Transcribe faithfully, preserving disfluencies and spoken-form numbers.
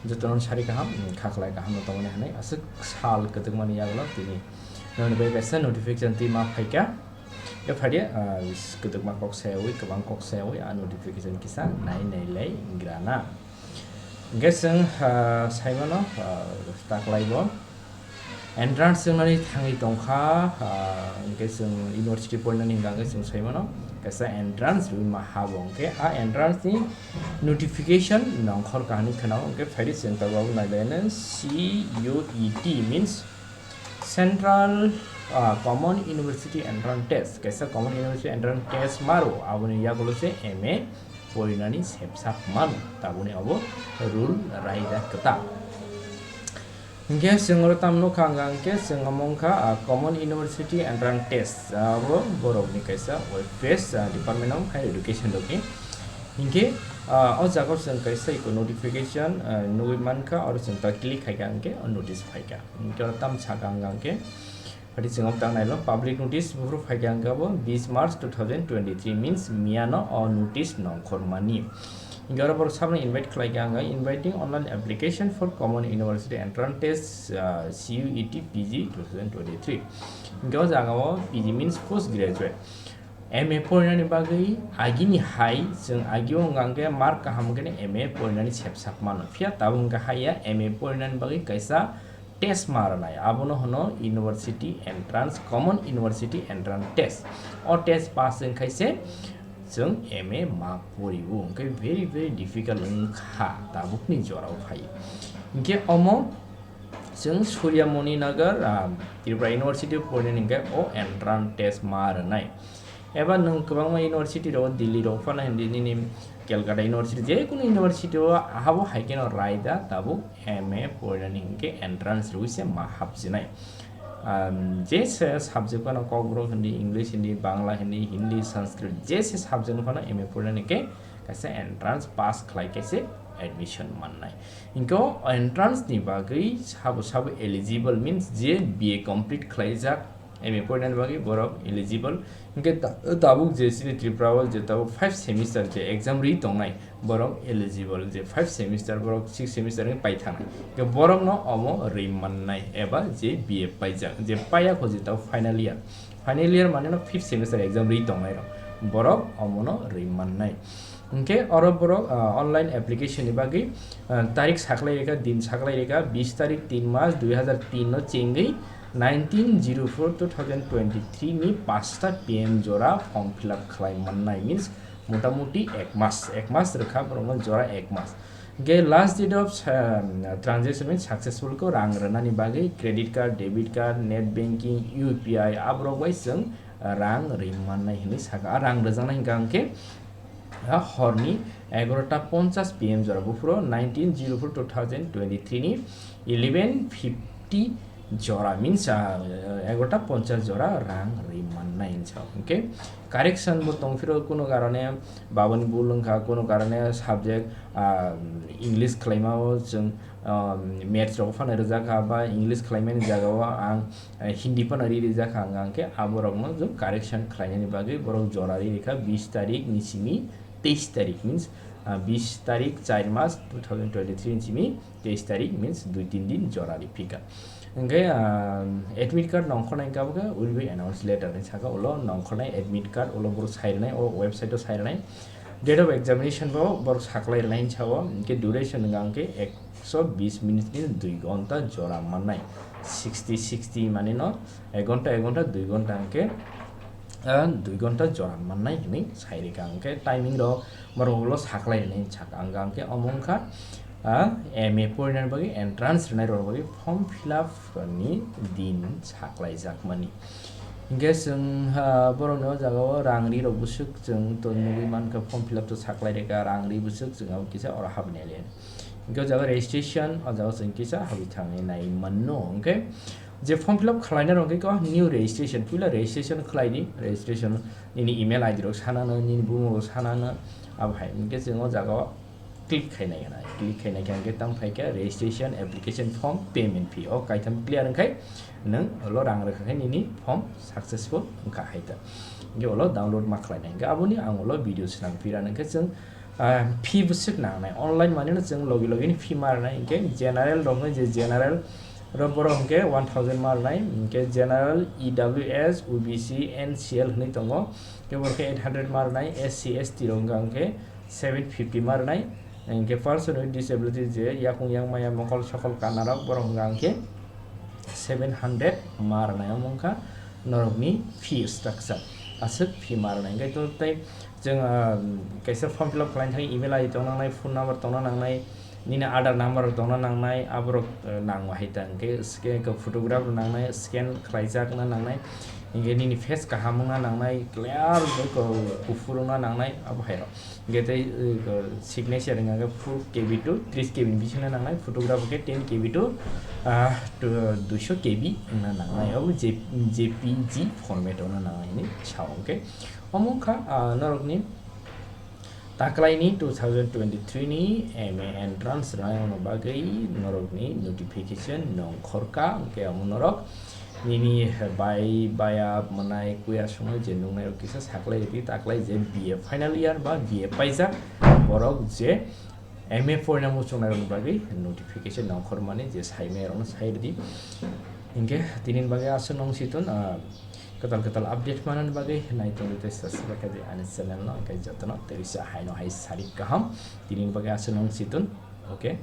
Jotono sari kaham, khaklai kaham no tongmani hinwi aswk sal kwtwkmani yagulo tini noni bai kaisa notification twi ma phaikha. Khe phaidi, ah, kwtwkma kok sayawi, kwbang kok sayawi, ah, notification kisa nai nai lai grana. Hingkhe chwng, ah, saimano, ah, taklaibo entrance wngnani thangwi tongkha, ah, hingkhe chwng university porinani hwnka hwnkhe chwng saimano kaisa entrance rwima habo, hingkhe a entrance ni notification nongkhor kahani khwnao, hingkhe phaidi chwng tabuk nailaino C U E T means Central, ah, Common University Entrance Test, kaisa Common University Entrance Test maro, aboni yagulo se M A porinani sepsak mano, taboni obo rule raida kwtal. Hingkhe chwng oro tam nukha hwnka hwnkhe chwng omo wngkha, ah, Common University Entrance Test, abo borokni kaisa web page, ah, Department of Higher Education rokni. Hingkhe, ah, o jaga o chwng kaisa iko notification, ah, nugwi mankha, oro chwng ta click khaikha hwnkhe o notice phaikha. Hingkhe oro tam saka hwnka hwnkhe, phaidi chwng omo tang nailo, public notice buphuru phaikha hwnkhe abo bis March two thousand twenty-three, means miyano o notice nongkhormani. Hingkhe oro borok sabno invite khlaikha hwnka, inviting online application for Common University Entrance Test, ah, C U E T P G two thousand twenty-three. Hingkhe o jaga o P G means post graduate. M A porinani bagwi agini hai chwng agio wngkha hwnkhe mark kaham hwnkhe M A porinani sepsak mano. Phiya tabuk hwnkhe haiya M A porinani bagwi kaisa test ma rwnai. Abono hwno University Entrance, Common University Entrance Test. O test pass wngkhaise chwng M A ma porio. Hwnkhe very, very difficult wngkha tabukni jorao phai. Hwnkhe omo chwng Surya Moni Nagar, ah, Tripura University porinani hwnkhe o entrance test ma rwnai. Eba nwng kwbangma university rok, Delhi rok phano hindi, nini Calcutta University, je kunu university o ahabo hai kheno raida tabuk M A porinani hinkhe entrance rwi se ma hapjinai. Am, je se subject phano Kokborok hindi, English hindi, Bangla hindi, Hindi, Sanskrit, je se subject phano M A porinani hinkhe kaisa entrance pass khlai kaise admission mannai. Hinkhe o entrance ni bagwi sabo sabo eligible means je B A complete khlaijak, M A porinani bagwi borok eligible. Hinkhe ta-, tabuk je chini Tripura o je tabuk five semester je exam ri tongnai, borok eligible, je five semester, borok six semester wngwi pai thangnai. Hinkhe borokno omo ri mannai eba je B A paijak, je paiya kho je tabuk final year. Final year mane no fifth semester exam ri tongnai rok, borok omono ri mannai. Hinkhe oro borok, ah, online application ni bagwi, ah, tarik saklai rikha, din saklai rikha, bis tarik tin mas dui hazar tin no chengwi nineteen zero four two thousand twenty-three ni paanch ta P M jora form fill up khlai mannai, means motamuti ek mas, ek mas rwkha borokno jora ek mas. Hinkhe last date of, ah, transaction means successful khe rang rwnani bagwi credit card, debit card, net banking, U P I aborok bai chwng rang ri mannai hinwi sakha. A rang rwjaknai hwnkha hwnkhe, a horni egarota ponchas P M jora buphuru nineteen zero four two thousand twenty-three ni eleven fifty jora means, ah, egarota ponchas jora rang ri mannai hinwi sao. Hwnkhe correction bo tongphiro, kuno karone baboni bul wngkha, kuno karone subject, ah, English khlaima o chwng, ah, maths rok phano rwjak kha ba English khlaimani jaga o ang, eh, Hindi phano ri rijak kha, hwnka hwnkhe aborokno chwng correction khlainani bagwi borok jora ri rikha bis tarik ni simi teis tarik means, ah, bis tarik char mas two thousand twenty-three ni simi teis tarik means dui tin din jora ri phika. Hwnkhe, ah, admit card nongkhornai hwnkha bokhe will be announced later hinwi sakha, ulo nongkhornai admit card ulo borok sai rwnai, o website o sai rwnai. Date of examination bo borok saklai rwnai hinwi sao, hwnkhe duration hwnka hwnkhe ekso bis minute ni dui ghonta jora mannai. Sixty, sixty mane no ek ghonta, ek ghonta, dui ghonta hwnkhe, ah, dui ghonta jora mannai hinwi sai rikha. Hwnkhe timing rok borok ulo saklai rwnai hinwi sakha, hwnka hwnkhe omo wngkha, ah, M A porinani bagwi entrance rwnai rok bagwi form fill up ni din saklaijakmani. Hwnkhe chwng, ah, borokni o jaga o rang ri rok bwswk chwng to nugwi mankha, form fill up to saklai rikha, rang ri bwswk chwng abo kisa oro habnai le. Hwnkhe o jaga registration, o jaga chwng kisa habwi thangwi nai mano. Hwnkhe je form fill up khlaina rok khe ko new registration, puila registration khlai di, registration nini email I D rok sanano, nini bumung rok sanano, abo hai. Hwnkhe chwng o jaga o click khainai gana, click khainai khe hwnkhe tamo phaikha registration, application form, payment fee. O kaitham clear wngkhai nwng ulo rang rwkha khe nini form successful wngkha hai ta. Hwnkhe ulo download ma khlainai. Hwnkhe aboni ang ulo video swnam phira, hwnkhe chwng Ah, fee bwswk nangnai, online manino chwng logi logini fee ma rwnai, hinkhe general rokno je general rok borok hinkhe one thousand ma rwnai, hinkhe general, E W S, O B C, N C L hinwi tongo, hinkhe borok khe eight hundred ma rwnai, S C, S T rok wngkha hinkhe seven fifty ma rwnai, hinkhe person with disability je yakung yang maya mokol sokol kanarok borok wngkha hinkhe seven hundred ma rwnai, omo wngkha norokni fee structure, aswk fee ma rwnai. Hinkhe to tei chwng, ah, kaisa form fill up khlaina thangwi email I D tongna nangnai, phone number tongna nangnai, nini Aadhaar number tongna nangnai, aborok, eh, nango hai ta hinkhe scan, photograph nangnai, scan khlaijakna nangnai, hinkhe nini face kaham wngna nangnai, clear, ko-, kuphur wngna nangnai, abo hai rok. Hinkhe tei, eh, ko-, signature wngkha khe four K B to tris K B ni bisingo nangnai, photograph khe ten K B to, ah, to, duiso K B wngna nangnai, abo J-, J P G format wngna nangnai hinwi sao. Hinkhe omo wngkha, ah, norokni taklaini two thousand twenty-three ni M A entrance rwnairokni bagwi norokni notification nongkhorkha, hinkhe omo norok nini bai baya mwnai kuya songwi je nungnairok kisa saklai rwdi, taklai je B A final year ba B A paijak borok je M A porinani muchungnairokni bagwi notification nongkhormani je saimairokno sai rwdi. Hinkhe tinini bagwi aswk nong si tun, ah, kwtal kwtal update manani bagwi nai tongdi tei subscribe khe di ani channel no, hinkhe jotono tei bisa haino hai sarik kaham. Tinini bagwi aswk nong si tun. Okay.